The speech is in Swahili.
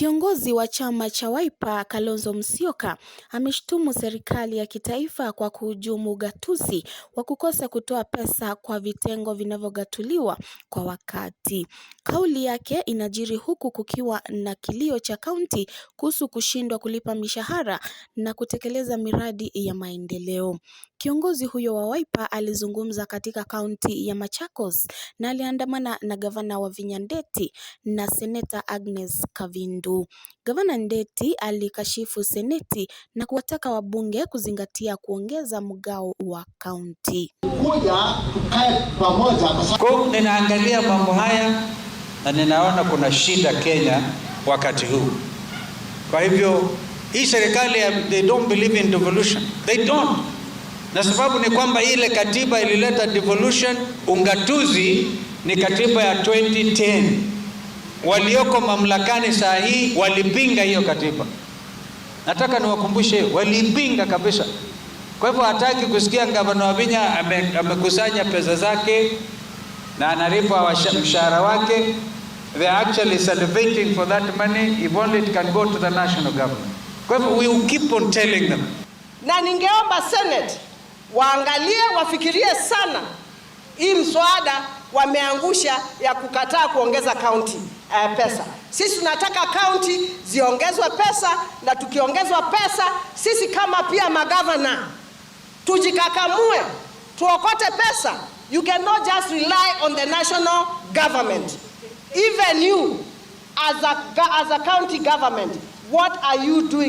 Kiongozi wa chama cha Wiper, Kalonzo Musyoka, ameshutumu serikali ya kitaifa kwa kuhujumu ugatuzi wa kukosa kutoa pesa kwa vitengo vinavyogatuliwa kwa wakati. Kauli yake inajiri huku kukiwa na kilio cha kaunti kuhusu kushindwa kulipa mishahara na kutekeleza miradi ya maendeleo. Kiongozi huyo wa Wiper alizungumza katika kaunti ya Machakos na aliandamana na gavana Wavinya Ndeti na seneta Agnes Kavindu. Gavana Ndeti alikashifu seneti na kuwataka wabunge kuzingatia kuongeza mgao wa kaunti. Kuja tukae pamoja. Kwa ninaangalia mambo haya na ninaona kuna shida Kenya wakati huu. Kwa hivyo hii serikali, they don't believe in devolution. They don't. Na sababu ni kwamba ile katiba ilileta devolution, ungatuzi ni katiba ya 2010. Walioko mamlakani saa hii walipinga hiyo katiba. Nataka niwakumbushe, walipinga kabisa. Kwa hivyo hataki kusikia gavana Wavinya amekusanya pesa zake na analipwa mshahara wake. They are actually salivating for that money if only it can go to the national government. Kwa hivyo we will keep on telling them. Na ningeomba Senate waangalie, wafikirie sana hii mswada wameangusha ya kukataa kuongeza county pesa. Sisi tunataka county ziongezwe pesa, na tukiongezwa pesa sisi kama pia magavana tujikakamue, tuokote pesa. You cannot just rely on the national government. Even you as a county government, what are you doing?